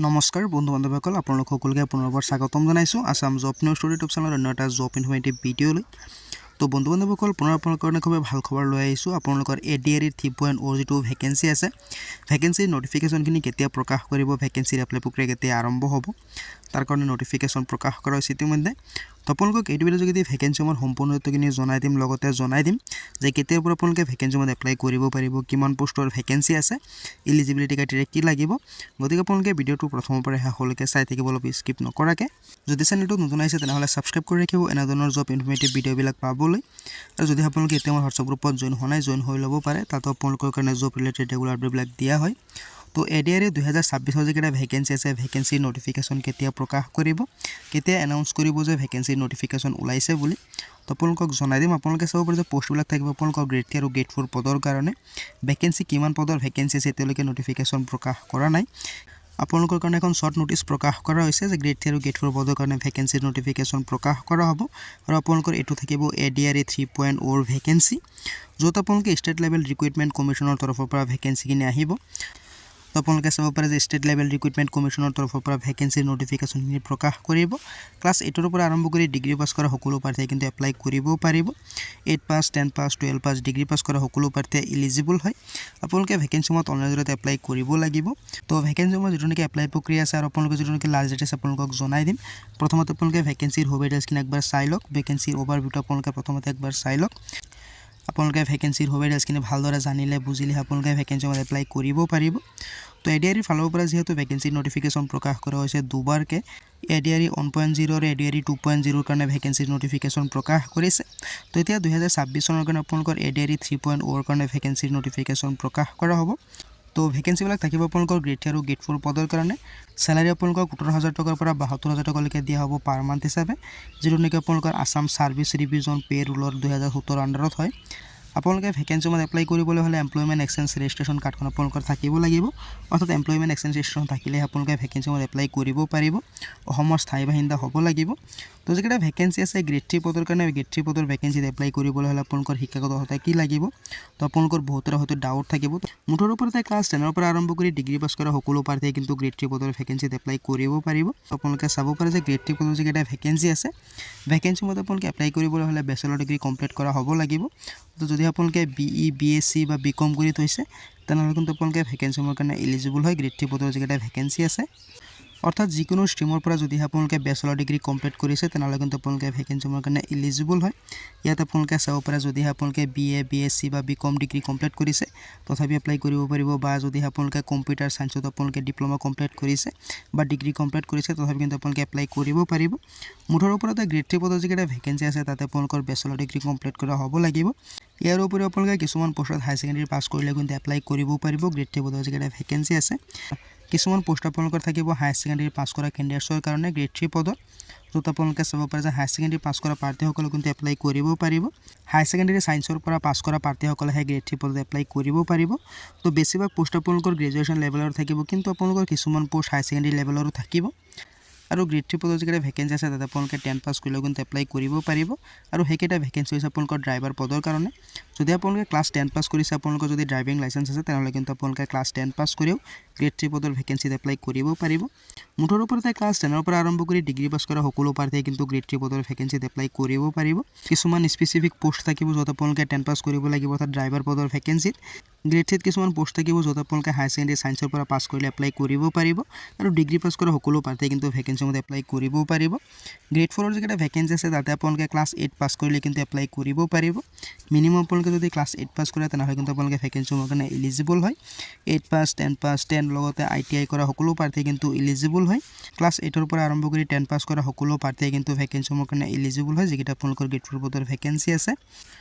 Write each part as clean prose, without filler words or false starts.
নমস্কাৰ বন্ধু বান্ধৱীসকল, আপোনালোক সকলোকে পুনৰবাৰ স্বাগতম জনাইছোঁ আছাম জব নিউজ ইউটিউব চেনেলৰ অন্য এটা জব ইনফৰ্মেটিভ ভিডিঅ'লৈ। তো বন্ধু বান্ধৱীসকল, পুনৰ আপোনালোকৰ কাৰণে খুবেই ভাল খবৰ লৈ আহিছোঁ। আপোনালোকৰ এডিআৰই 3.0 যিটো ভেকেঞ্চি আছে, ভেকেঞ্চিৰ নটিফিকেশ্যনখিনি কেতিয়া প্ৰকাশ কৰিব, ভেকেঞ্চিৰ এপ্লাই প্ৰক্ৰিয়া কেতিয়া আৰম্ভ হ'ব, তাৰ কাৰণে নটিফিকেশ্যন প্ৰকাশ কৰা হৈছে ইতিমধ্যে। তো আপোনালোকক এইটো ভিডিঅ'ৰ যোগেদি ভেকেঞ্চিসমূহৰ সম্পূৰ্ণ তথ্যখিনি জনাই দিম, লগতে জনাই দিম যে কেতিয়াৰ পৰা আপোনালোকে ভেকেঞ্চিসমূহত এপ্লাই কৰিব পাৰিব, কিমান পোষ্টৰ ভেকেঞ্চি আছে, ইলিজিবিলিটি ক্ৰাইটেৰিয়া কি লাগিব। গতিকে আপোনালোকে ভিডিঅ'টো প্ৰথমৰ পৰা শেষলৈকে চাই থাকিব অলপ স্কিপ নকৰাকৈ। যদি চেনেলটো নতুন আহিছে, তেনেহ'লে ছাবস্ক্ৰাইব কৰি ৰাখিব এনেধৰণৰ জব ইনফৰ্মেটিভ ভিডিঅ'বিলাক পাবলৈ। আৰু যদি আপোনালোকে এতিয়া আমাৰ হোৱাটছআপ গ্ৰুপত জইন হোৱা নাই, জইন হৈ ল'ব পাৰে। তাতো আপোনালোকৰ কাৰণে জব ৰিলেটেড ৰেগুলাৰ আপডেটবিলাক দিয়া হয়। তো এডিআৰই 2026ৰ যিকেইটা ভেকেঞ্চি আছে, ভেকেঞ্চিৰ নটিফিকেশ্যন কেতিয়া প্ৰকাশ কৰিব, কেতিয়া এনাউন্স কৰিব যে ভেকেঞ্চিৰ নটিফিকেশ্যন ওলাইছে বুলি, তো আপোনালোকক জনাই দিম। আপোনালোকে চাব পাৰে যে পষ্টবিলাক থাকিব আপোনালোকৰ গ্ৰেড 3 আৰু গ্ৰেড 4 পদৰ কাৰণে। ভেকেঞ্চি কিমান পদৰ ভেকেঞ্চি আছে, এতিয়ালৈকে নটিফিকেশ্যন প্ৰকাশ কৰা নাই। আপোনালোকৰ কাৰণে এখন শ্বৰ্ট নটিচ প্ৰকাশ কৰা হৈছে যে গ্ৰেড 3 আৰু গ্ৰেড 4 পদৰ কাৰণে ভেকেঞ্চিৰ নটিফিকেশ্যন প্ৰকাশ কৰা হ'ব। আৰু আপোনালোকৰ এইটো থাকিব এডিআৰই 3.0ৰ ভেকেঞ্চি, য'ত আপোনালোকে ষ্টেট লেভেল ৰিক্ৰুইটমেণ্ট কমিশ্যনৰ তৰফৰ পৰা ভেকেঞ্চিখিনি আহিব। তো আপোনালোকে চাব পাৰে যে ষ্টেট লেভেল ৰিক্ৰুইটমেণ্ট কমিশ্যনৰ তৰফৰ পৰা ভেকেঞ্চিৰ নটিফিকেশ্যনখিনি প্ৰকাশ কৰিব। ক্লাছ 8ৰ পৰা আৰম্ভ কৰি ডিগ্ৰী পাছ কৰা সকলো প্ৰাৰ্থীয়ে কিন্তু এপ্লাই কৰিবও পাৰিব। 8 pass, 10 pass, 12 pass, degree pass কৰা সকলো প্ৰাৰ্থীয়ে ইলিজিবল হয়। আপোনালোকে ভেকেঞ্চিসমূহত অনলাইন জৰিয়তে এপ্লাই কৰিব লাগিব। তো ভেকেঞ্চিসমূহত যিটো নেকি এপ্লাই প্ৰক্ৰিয়া আছে আৰু আপোনালোকে যিটো নেকি লাষ্ট ডেট আছে, আপোনালোকক জনাই দিম। প্ৰথমতে আপোনালোকে ভেকেঞ্চিৰ হোব ডিটেইলছখিনি একবাৰ চাই লওক। ভেকেঞ্চিৰ অভাৰভিউটো আপোনালোকে প্ৰথমতে একবাৰ চাই লওক। আপোনালোকে ভেকেঞ্চিৰ হোব ডিটেইলছখিনি ভালদৰে জানিলে, বুজিলে আপোনালোকে ভেকেঞ্চিসমূহত এপ্লাই কৰিব পাৰিব। তো এডিআৰইৰ ফালৰ পৰা যিহেতু ভেকেঞ্চিৰ নটিফিকেশ্যন প্ৰকাশ কৰা হৈছে দুবাৰকৈ, এডিআৰই 1.0 আৰু এডিআৰই 2.0ৰ কাৰণে ভেকেঞ্চিৰ নটিফিকেশ্যন প্ৰকাশ কৰিছে। তো এতিয়া 2026 চনৰ কাৰণে আপোনালোকৰ এডিআৰই 3.0ৰ কাৰণে ভেকেঞ্চিৰ নটিফিকেশ্যন প্ৰকাশ কৰা হ'ব। তো ভেকেঞ্চিবিলাক থাকিব আপোনালোকৰ গ্ৰেড 3 আৰু গ্ৰেড 4 পদৰ কাৰণে। চেলাৰী আপোনালোকক 17,000 টকাৰ পৰা 72,000 টকালৈকে দিয়া হ'ব পাৰ মান্থ হিচাপে, যিটো নেকি আপোনালোকৰ আছাম ছাৰ্ভিচ ৰিভিজন পে' ৰুলৰ 2017 আণ্ডাৰত হয়। আপোনালোকে ভেকেঞ্চিসমূহত এপ্লাই কৰিবলৈ হ'লে এমপ্লয়মেণ্ট এক্সচেঞ্জ ৰেজিষ্ট্ৰেশ্যন কাৰ্ডখন আপোনালোকৰ থাকিব লাগিব। অৰ্থাৎ এমপ্লয়মেণ্ট এক্সচেঞ্জ ৰেজিষ্ট্ৰেশ্যন থাকিলে আপোনালোকে ভেকেঞ্চিসমূহত এপ্লাই কৰিব পাৰিব। অসমৰ স্থায়ী বাসিন্দা হ'ব লাগিব। তো যিকেইটা ভেকেঞ্চি আছে গ্ৰেড 3 পদৰ কাৰণে, গ্ৰেড 3 পদৰ ভেকেঞ্চিত এপ্লাই কৰিবলৈ হ'লে আপোনালোকৰ শিক্ষাগত অৰ্হতা কি লাগিব? তো আপোনালোকৰ বহুতৰে হয়তো ডাউট থাকিব। মুঠৰ ওপৰতে ক্লাছ 10ৰ পৰা আৰম্ভ কৰি ডিগ্ৰী পাছ কৰা সকলো প্ৰাৰ্থীয়ে কিন্তু গ্ৰেড 3 পদৰ ভেকেঞ্চিত এপ্লাই কৰিব পাৰিব। আপোনালোকে চাব পাৰে যে গ্ৰেড 3 পদৰ যিকেইটা ভেকেঞ্চি আছে, ভেকেঞ্চি মতে আপোনালোকে এপ্লাই কৰিবলৈ হ'লে বেচেলৰ ডিগ্ৰী কমপ্লিট কৰা হ'ব লাগিব। তো যদি আপোনালোকে বিই, বিএছচি বা বি কম কৰি থৈছে, তেনেহ'লে কিন্তু আপোনালোকে ভেকেঞ্চিসমূহৰ কাৰণে এলিজিবল হয়। গ্ৰেড 3 পদৰ যিকেইটা ভেকেঞ্চি আছে, অৰ্থাৎ যিকোনো ষ্ট্ৰীমৰ পৰা যদি আপোনালোকে বেচেলৰ ডিগ্ৰী কমপ্লিট কৰিছে, তেনেহ'লে কিন্তু আপোনালোকে ভেকেঞ্চিসমূহৰ কাৰণে এলিজিবল হয়। ইয়াত আপোনালোকে চাব পাৰে, যদিহে আপোনালোকে বিএ, বিএছচি বা বি কম ডিগ্ৰী কমপ্লিট কৰিছে, তথাপি এপ্লাই কৰিব পাৰিব। বা যদিহে আপোনালোকে কম্পিউটাৰ ছায়েন্সত আপোনালোকে ডিপ্ল'মা কমপ্লিট কৰিছে বা ডিগ্ৰী কমপ্লিট কৰিছে, তথাপি কিন্তু আপোনালোকে এপ্লাই কৰিব পাৰিব। মুঠৰ ওপৰতে গ্ৰেড 3 পদৰ যিকেইটা ভেকেঞ্চি আছে, তাতে আপোনালোকৰ বেচেলৰ ডিগ্ৰী কমপ্লিট কৰা হ'ব লাগিব। ইয়াৰ উপৰিও আপোনালোকে কিছুমান পষ্টত হায়াৰ ছেকেণ্ডেৰী পাছ কৰিলে কিন্তু এপ্লাই কৰিব পাৰিব। গ্ৰেড 3 পদৰ যিকেইটা ভেকেঞ্চি আছে, কিছুমান পষ্ট আপোনালোকৰ থাকিব হায়াৰ ছেকেণ্ডেৰী পাছ কৰা কেণ্ডিডেটছৰ কাৰণে গ্ৰেড 3 পদত, য'ত আপোনালোকে চাব পাৰে যে হায়াৰ ছেকেণ্ডেৰী পাছ কৰা প্ৰাৰ্থীসকলে কিন্তু এপ্লাই কৰিব পাৰিব। হায়াৰ ছেকেণ্ডেৰী ছায়েন্সৰ পৰা পাছ কৰা প্ৰাৰ্থীসকলেহে গ্ৰেড 3 পদত এপ্লাই কৰিব পাৰিব। তো বেছিভাগ পষ্ট আপোনালোকৰ গ্ৰেজুৱেশ্যন লেভেলৰ থাকিব, কিন্তু আপোনালোকৰ কিছুমান পষ্ট হায়াৰ ছেকেণ্ডেৰী লেভেলৰো থাকিব। আৰু গ্ৰেড 3 পদৰ যিকেইটা ভেকেঞ্চি আছে, তাতে আপোনালোকে 10 পাছ কৰিলেও কিন্তু এপ্লাই কৰিব পাৰিব। আৰু সেইকেইটা ভেকেঞ্চি হৈছে আপোনালোকৰ ড্ৰাইভাৰ পদৰ কাৰণে। যদি আপোনালোকে ক্লাছ 10 পাছ কৰিছে, আপোনালোকৰ যদি ড্ৰাইভিং লাইচেঞ্চ আছে, তেনেহ'লে কিন্তু আপোনালোকে ক্লাছ 10 পাছ কৰিও গ্ৰেড 3 পদৰ ভেকেঞ্চিত এপ্লাই কৰিব পাৰিব। মুঠৰ ওপৰতে ক্লাছ 10ৰ পৰা আৰম্ভ কৰি ডিগ্ৰী পাছ কৰা সকলো প্ৰাৰ্থীয়ে কিন্তু গ্ৰেড 3 পদৰ ভেকেঞ্চিত এপ্লাই কৰিব পাৰিব। কিছুমান স্পেচিফিক পষ্ট থাকিব য'ত আপোনালোকে 10 পাছ কৰিব লাগিব, অৰ্থাৎ ড্ৰাইভাৰ পদৰ ভেকেঞ্চিত। গ্ৰেড 3ত কিছুমান পষ্ট থাকিব য'ত আপোনালোকে হায়াৰ ছেকেণ্ডেৰী ছায়েন্সৰ পৰা পাছ কৰিলে এপ্লাই কৰিব পাৰিব। আৰু ডিগ্ৰী পাছ কৰা সকলো প্ৰাৰ্থীয়ে কিন্তু ভেকেঞ্চিমতে এপ্লাই কৰিবও পাৰিব। গ্ৰেড 4ৰ যিকেইটা ভেকেঞ্চি আছে, তাতে আপোনালোকে ক্লাছ 8 পাছ কৰিলে কিন্তু এপ্লাই কৰিব পাৰিব। মিনিমাম আপোনালোকে যদি ক্লাছ 8 পাছ কৰে, তেনেহ'লে কিন্তু আপোনালোকে ভেকেঞ্চিসমূহৰ কাৰণে এলিজিবল হয়। 8 পাছ, 10 পাছ, 10 লগতে আইটিআই কৰা সকলো প্ৰাৰ্থী কিন্তু ইলিজিবল হয়। ক্লাছ 8ৰ পৰা আৰম্ভ কৰি 10 পাছ কৰা সকলো প্ৰাৰ্থীয়ে কিন্তু ভেকেঞ্চিসমূহৰ কাৰণে ইলিজিবল হয়, যিকেইটা আপোনালোকৰ গ্ৰেড 4 পদৰ ভেকেঞ্চি আছে।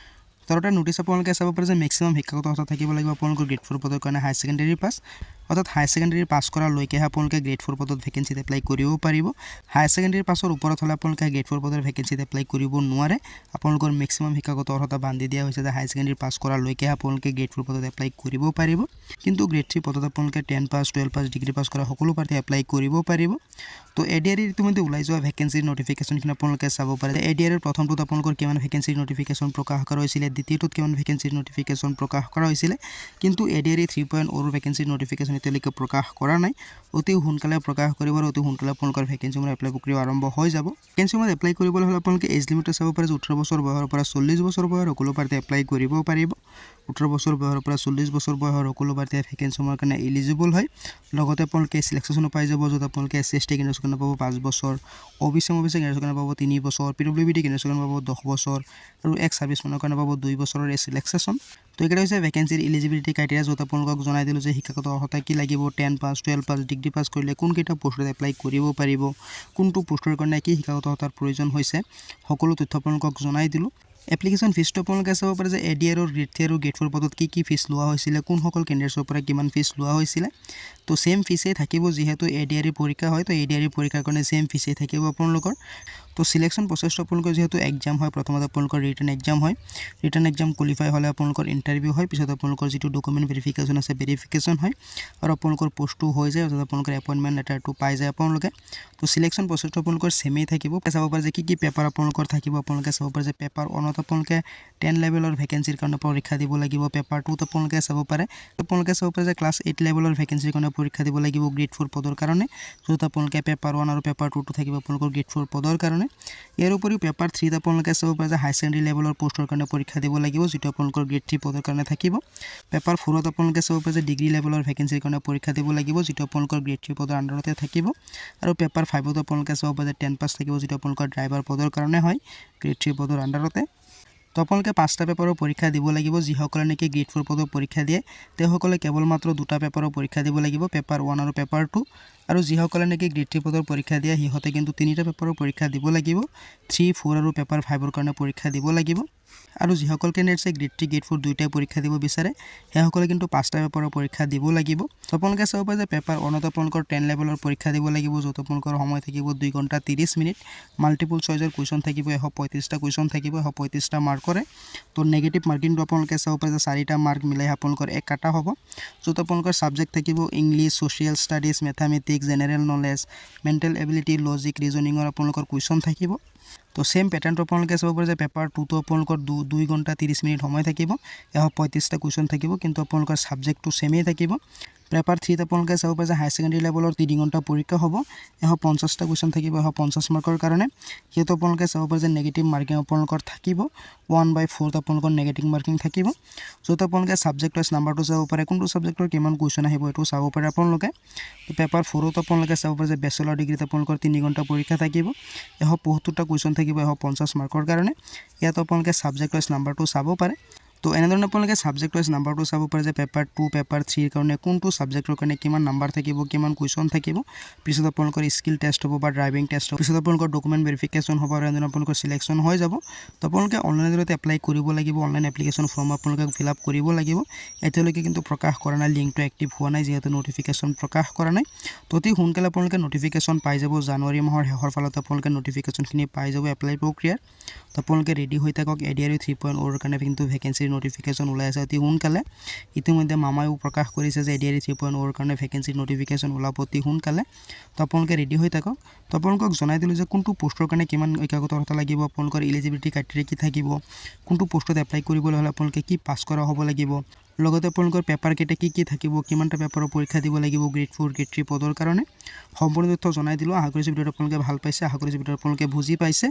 তলতে নটিচ আপোনালোকে চাব পাৰে যে মেক্সিমাম শিক্ষাগত অৰ্হতা থাকিব লাগিব আপোনালোকৰ গ্ৰেড 4 পদৰ কাৰণে হায়াৰ ছেকেণ্ডেৰী পাছ। অৰ্থাৎ হায়াৰ ছেকেণ্ডেৰী পাছ কৰালৈকেহে আপোনালোকে গ্ৰেড 4 পদত ভেকেঞ্চিত এপ্লাই কৰিব পাৰিব। হায়াৰ ছেকেণ্ডেৰী পাছৰ ওপৰত হ'লে আপোনালোকে গ্ৰেড 4 পদৰ ভেকেঞ্চিত এপ্লাই কৰিব নোৱাৰে। আপোনালোকৰ মেক্সিমাম শিক্ষাগত অৰ্হতা বান্ধি দিয়া হৈছে যে হায়াৰ ছেকেণ্ডেৰী পাছ কৰালৈকেহে আপোনালোকে গ্ৰেড 4 পদত এপ্লাই কৰিব পাৰিব। কিন্তু গ্ৰেড 3 পদত আপোনালোকে 10 পাছ, 12 পাছ, ডিগ্ৰী পাছ কৰা সকলো প্ৰাৰ্থী এপ্লাই কৰিব পাৰিব। তো এডিআৰইৰ ইতিমধ্যে ওলাই যোৱা ভেকেঞ্চিৰ নটিফিকেশ্যনখিনি আপোনালোকে চাব পাৰে। এডিআৰইৰ প্ৰথমটোত আপোনালোকৰ কিমান ভেকেঞ্চিৰ নটিফিকেশ্যন প্ৰকাশ কৰা হৈছিলে, দ্বিতীয়টোত কিমান ভেকেঞ্চিৰ নটিফিকেশ্যন প্ৰকাশ কৰা হৈছিলে, কিন্তু এডিআৰই 3.0ৰ ভেকেঞ্চিৰ নটিফিকেশ্যন এতিয়ালৈকে প্ৰকাশ কৰা নাই। অতি সোনকালে প্ৰকাশ কৰিব আৰু অতি সোনকালে আপোনালোকৰ ভেকেঞ্চিসমূহৰ এপ্লাই প্ৰক্ৰিয়া আৰম্ভ হৈ যাব। ভেকেঞ্চিসমূহত এপ্লাই কৰিবলৈ হ'লে আপোনালোকে এজ লিমিটটো চাব পাৰে যে 18 বছৰ বয়সৰ পৰা 40 বছৰ বয়সৰ সকলো প্ৰাৰ্থী এপ্লাই কৰিব পাৰিব। 18 বছৰ বয়সৰ পৰা 40 বছৰ বয়সৰ সকলো প্ৰাৰ্থীয়ে ভেকেঞ্চিসমূহৰ কাৰণে ইলিজিবল হয়। লগতে আপোনালোকে চিলেকশ্যনো পাই যাব, য'ত আপোনালোকে এছ চি, এছ টি কেণ্ডিডেটছৰ কাৰণে পাব 5 বছৰ, অ' বি চি, এম অ' বি চি কেণ্ডিডেটছৰ কাৰণে পাব 3 বছৰ, পি ডব্লিউ বি ডি কেণ্ডিডেটছৰ কাৰণে পাব 10 বছৰ আৰু এক্স ছাৰ্ভিচমেনৰ কাৰণে পাব 2 বছৰৰ এজ ৰিলেক্সেশ্যন। তো এইকেইটা হৈছে ভেকেঞ্চিৰ ইলিজিবিলিটি ক্ৰাইটেৰিয়া, য'ত আপোনালোকক জনাই দিলোঁ যে শিক্ষাগত অৰ্হতা কি লাগিব, 10 pass, 12 pass, degree pass কৰিলে কোনকেইটা পোষ্টত এপ্লাই কৰিব পাৰিব, কোনটো পোষ্টৰ কাৰণে কি শিক্ষাগত অৰ্হতাৰ প্ৰয়োজন হৈছে, সকলো তথ্য আপোনালোকক জনাই দিলোঁ। এপ্লিকেশ্যন ফিজটো আপোনালোকে চাব পাৰে যে এ ডি আৰৰ গ্ৰেড 3 আৰু গ্ৰেড 4 পদত কি কি ফিজ লোৱা হৈছিলে, কোনসকল কেণ্ডিডেটছৰ পৰা কিমান ফিজ লোৱা হৈছিলে। তো ছেইম ফিজেই থাকিব, যিহেতু এ ডি আৰ ই পৰীক্ষা হয়। তো এ ডি আৰ ই পৰীক্ষাৰ কাৰণে ছেইম ফিজেই থাকিব আপোনালোকৰ। তো চিলেকশ্যন প্ৰচেছটো আপোনালোকৰ যিহেতু এক্সাম হয়, প্ৰথমতে আপোনালোকৰ ৰিটেন এক্সাম হয়। ৰিটেন এক্সাম কোৱালিফাই হ'লে আপোনালোকৰ ইণ্টাৰভিউ হয়। পিছত আপোনালোকৰ যিটো ডকুমেণ্ট ভেৰিফিকেশ্যন আছে, ভেৰিফিকেশ্যন হয় আৰু আপোনালোকৰ পষ্টটো হৈ যায়, অৰ্থাৎ আপোনালোকৰ এপইণ্টমেণ্ট লেটাৰটো পাই যায় আপোনালোকে। তো চিলেকশ্যন প্ৰচেছটো আপোনালোকৰ ছেমেই থাকিব। চাব পাৰে যে কি কি পেপাৰ আপোনালোকৰ থাকিব। আপোনালোকে চাব পাৰে যে পেপাৰ 1ত আপোনালোকে 10 লেভেলৰ ভেকেঞ্চিৰ কাৰণে পৰীক্ষা দিব লাগিব। পেপাৰ 2ত আপোনালোকে চাব পাৰে যে ক্লাছ 8 লেভেলৰ ভেকেঞ্চিৰ কাৰণে পৰীক্ষা দিব লাগিব গ্ৰেড 4 পদৰ কাৰণে, য'ত আপোনালোকে পেপাৰ 1 আৰু পেপাৰ 2টো থাকিব আপোনালোকৰ গ্ৰেড 4 পদৰ কাৰণে। ইয়াৰ উপৰিও পেপাৰ 3ত আপোনালোকে চাব পাৰে যে হাই ছেকেণ্ডেৰী লেভেলৰ পষ্টৰ কাৰণে পৰীক্ষা দিব লাগিব, যিটো আপোনালোকৰ গ্ৰেড 3 পদৰ কাৰণে থাকিব। পেপাৰ 4ত আপোনালোকে চাব পাৰে যে ডিগ্ৰী লেভেলৰ ভেকেঞ্চিৰ কাৰণে পৰীক্ষা দিব লাগিব, যিটো আপোনালোকৰ গ্ৰেড 3 পদৰ আণ্ডাৰতে থাকিব। আৰু পেপাৰ 5ত আপোনালোকে চাব পাৰে যে 10 পাছ থাকিব, যিটো আপোনালোকৰ ড্ৰাইভাৰ পদৰ কাৰণে হয় গ্ৰেড 3 পদৰ আণ্ডাৰতে। তো আপোনালোকে পাঁচটা পেপাৰৰ পৰীক্ষা দিব লাগিব। যিসকলে নেকি গ্ৰেড 4 পদৰ পৰীক্ষা দিয়ে, তেওঁসকলে কেৱল মাত্ৰ দুটা পেপাৰৰ পৰীক্ষা দিব লাগিব, পেপাৰ 1 আৰু পেপাৰ 2। আৰু যিসকলে নেকি গ্ৰেড 3 পদৰ পৰীক্ষা দিয়ে, সিহঁতে কিন্তু তিনিটা পেপাৰৰ পৰীক্ষা দিব লাগিব, 3, 4 আৰু পেপাৰ 5ৰ কাৰণে পৰীক্ষা দিব লাগিব। আৰু যিসকল কেণ্ডিডেটছে গ্ৰেড 3, গ্ৰেড 4 দুয়োটাই পৰীক্ষা দিব বিচাৰে, সেইসকলে কিন্তু পাঁচটা পেপাৰৰ পৰীক্ষা দিব লাগিব। তো আপোনালোকে চাব পাৰে যে পেপাৰ 1ত আপোনালোকৰ 10 লেভেলৰ পৰীক্ষা দিব লাগিব, য'ত আপোনালোকৰ সময় থাকিব 2 ঘণ্টা 30 মিনিট। মাল্টিপুল চইচৰ কুৱেশ্যন থাকিব, 135টা কুৱেশ্যন থাকিব, 135টা মাৰ্কৰে। তো নেগেটিভ মাৰ্কিংটো আপোনালোকে চাব পাৰে যে চাৰিটা মাৰ্ক মিলাই আপোনালোকৰ এক কাটা হ'ব, য'ত আপোনালোকৰ ছাবজেক্ট থাকিব English, social studies, mathematics, general knowledge, mental ability, logic ৰিজনিঙৰ আপোনালোকৰ কুৱেশ্যন থাকিব। তো ছেইম পেটাৰ্ণটো আপোনালোকে চাব পাৰে যে পেপাৰ 2টো আপোনালোকৰ 2 ঘণ্টা 30 মিনিট সময় থাকিব, 135টা কুৱেশ্যন থাকিব, কিন্তু আপোনালোকৰ ছাবজেক্টটো ছেমেই থাকিব। পেপাৰ 3ত আপোনালোকে চাব পাৰে যে হায়াৰ ছেকেণ্ডেৰী লেভেলৰ 3 ঘণ্টা পৰীক্ষা হ'ব, 150টা কুৱেশ্যন থাকিব 150 মাৰ্কৰ কাৰণে। সেইটো আপোনালোকে চাব পাৰে যে নেগেটিভ মাৰ্কিং আপোনালোকৰ থাকিব, 1/4 আপোনালোকৰ নেগেটিভ মাৰ্কিং থাকিব, য'ত আপোনালোকে ছাবজেক্ট ৱাইজ নাম্বাৰটো চাব পাৰে, কোনটো ছাবজেক্টৰ কিমান কুৱেশ্যন আহিব এইটো চাব পাৰে আপোনালোকে। পেপাৰ 4ত আপোনালোকে চাব পাৰে যে বেচেলৰ ডিগ্ৰীত আপোনালোকৰ 3 ঘণ্টা পৰীক্ষা থাকিব, 175টা কুৱেশ্যন থাকিব 150 মাৰ্কৰ কাৰণে। ইয়াত আপোনালোকে ছাবজেক্ট ৱাইজ নাম্বাৰটো চাব পাৰে। তো এনেধৰণে আপোনালোকে ছাবজেক্ট ৱাইজ নাম্বাৰটো চাব পাৰে যে পেপাৰ 2, পেপাৰ 3ৰ কাৰণে কোনটো ছাবজেক্টৰ কাৰণে কিমান নাম্বাৰ থাকিব, কিমান কুৱেশ্যন থাকিব। পিছত আপোনালোকৰ স্কিল টেষ্ট হ'ব বা ড্ৰাইভিং টেষ্ট হ'ব, পিছত আপোনালোকৰ ডকুমেণ্ট ভেৰিফিকেশ্যন হ'ব আৰু এনেধৰণে আপোনালোকৰ চিলেকশ্যন হৈ যাব। তো আপোনালোকে অনলাইনৰ জৰিয়তে এপ্লাই কৰিব লাগিব। অনলাইন এপ্লিকেশ্যন ফৰ্ম আপোনালোকে ফিল আপ কৰিব লাগিব। এতিয়ালৈকে কিন্তু প্ৰকাশ কৰা নাই, লিংকটো এক্টিভ হোৱা নাই, যিহেতু ন'টিফিকেশ্যন প্ৰকাশ কৰা নাই। তো অতি সোনকালে আপোনালোকে ন'টিফিকেশ্যন পাই যাব। জানুৱাৰী মাহৰ শেষৰ ফালত আপোনালোকে ন'টিফিকেশ্যনখিনি পাই যাব এপ্লাই প্ৰক্ৰিয়াৰ। তো আপোনালোকে ৰেডি হৈ থাকক। এ ডি আৰ ই 3.0ৰ কাৰণে কিন্তু ভেকেঞ্চিৰ ন'টিফিকেশ্যন ওলাই আছে অতি সোনকালে। ইতিমধ্যে মামায়ো প্ৰকাশ কৰিছে যে এ ডি আৰ ই 3.0ৰ কাৰণে ভেকেঞ্চিৰ ন'টিফিকেশ্যন ওলাব অতি সোনকালে। তো আপোনালোকে ৰেডি হৈ থাকক। তো আপোনালোকক জনাই দিলোঁ যে কোনটো পষ্টৰ কাৰণে কিমান শিক্ষাগত অৰ্হতা লাগিব, আপোনালোকৰ ইলিজিবিলিটি ক্ৰাইটেৰিয়া কি থাকিব, কোনটো পষ্টত এপ্লাই কৰিবলৈ হ'লে আপোনালোকে কি পাছ কৰা হ'ব লাগিব, লগতে আপোনালোকৰ পেপাৰকেইটা কি কি থাকিব, কিমানটা পেপাৰৰ পৰীক্ষা দিব লাগিব গ্ৰেড 4, গ্ৰেড 3 পদৰ কাৰণে, সম্পূৰ্ণ তথ্য জনাই দিলোঁ। আশা কৰিছোঁ ভিডিঅ'টো আপোনালোকে ভাল পাইছে, আশা কৰিছোঁ ভিডিঅ'টো আপোনালোকে বুজি পাইছে।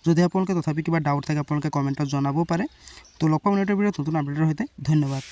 যদি আপোনালোকে তথাপি কিবা ডাউট থাকে, আপোনালোকে কমেণ্টত জনাব পাৰে। তো লগ পাম এটা ভিডিঅ'ত নতুন আপডেটৰ সৈতে। ধন্যবাদ।